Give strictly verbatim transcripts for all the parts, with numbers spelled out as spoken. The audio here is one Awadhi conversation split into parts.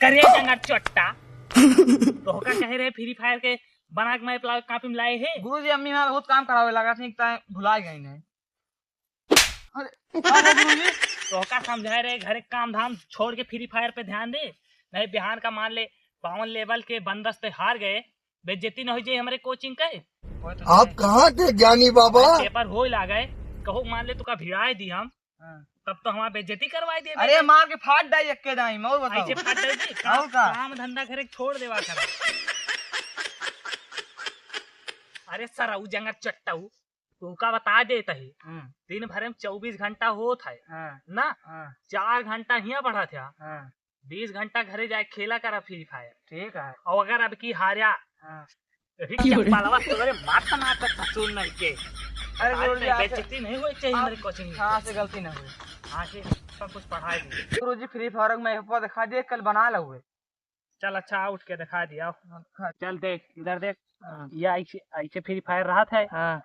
करे जंगर चट्टा। तोहका कहे रहे Free Fire के बना के मैं प्ला-, कॉपी में लाए है। गुरुजी, अम्मी हमार बहुत काम करावे लगा थी, तय भुला गई नहीं। अरे, का हो गुरुजी? तोहका समझाए रहे, घरे काम धाम छोड़ के Free Fire पे ध्यान दे, नहीं बिहान का मान ले बावन level के बंदस ते हार गए, बेइज्जती न हो जाए हमरे coaching के। आप कहाँ थे ज्ञानी बाबा? Paper होए लागे, कहो मान ले तुका भिड़ाए दी हम, हाँ। तब तो हमार बेइज्जती करवाए दिए अरे बेटा। मार के फाट डाई एक्के दाई, मौर बताओ। ऐसे फाट डाई जी, और का? काम धंधा घरे छोड़ देवा कर। अरे सरऊ जंगर चट्टऊ, तोहका बता देत ही, हम्म। दिन भर में चउबीस घंटा होत है, हाँ। ना? हाँ। चार घंटा हियाँ बढ़त है, हाँ। बीस घंटा घरे जाए खेला करा Free Fire। ठीक है। और अगर अब की हार्या, हाँ। अरे चप्पलवा तोरे माथा ना कर ससुर नहीं के। अरे आज गुरुजी, नहीं, आज से बेइज्जती नहीं होई चाहिए आप मेरे coaching में। हाँ, से गलती ना हुई। हाँ, से सब कुछ पढ़ाई दी। गुरुजी, Free Fire में एक बार दिखा दिए, कल बना लो हुए। चल अच्छा, उठ के दिखा दिया। हाँ, दिखा। चल देख, इधर देख। हाँ। ये ऐसे, ऐसे Free Fire रहत है। हाँ।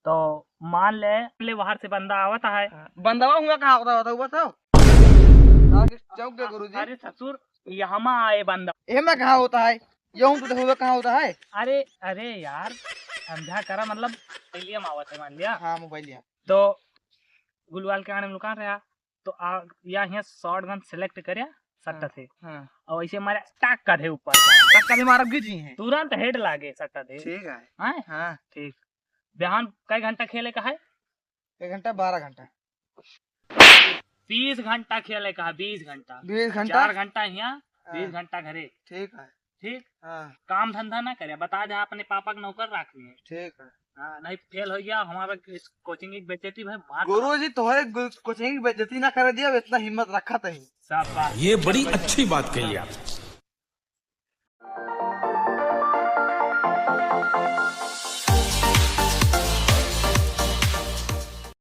तो मान ले, ले बाहर से बंदा आवत है। हाँ। बंदवा हुआ कहाँ होता, होता हुआ था? आगे चौक गए गुरुजी। अरे ससुर, यहाँ आए बंदा। ये में कहाँ होता है? ये हूँ तो देखो कहाँ होता है? अरे, अरे यार, समझा करा, मतलब, मोबाइलिया में आवत है, मान लिया। हाँ, मोबाइलिया। तो गुलवाल के आने में लुकान रहा, तो आ, या यहाँ shotgun select करिया, सट्टा हाँ, से। हाँ। और ऐसे मारे, टक कर दे ऊपर। टक कर दे, मारब गिर जी हैं। तुरंत head लागे सट्टा दे। ठीक है। हैं? हाँ। ठीक। बिहान कई घंटा खेले का है? एक घंटा, बारह घंटा। बीस घंटा खेले का है, बीस घंटा। बीस घंटा? चार घंटा यहाँ, हाँ। बीस घंटा घरे। ठीक है। ठीक? हाँ। काम धंधा ना करे, बता दे अपने पापा के नौकर रख लिए। ठीक है। हाँ, नहीं fail हो गया, हमारा इस coaching की बेइज्जती भाई, मार गुरुजी, तोहरे गु-, coaching की बेइज्जती ना करे दिया, इतना हिम्मत रखा तही। शाबाश। ये बड़ी अच्छी बात कही आप।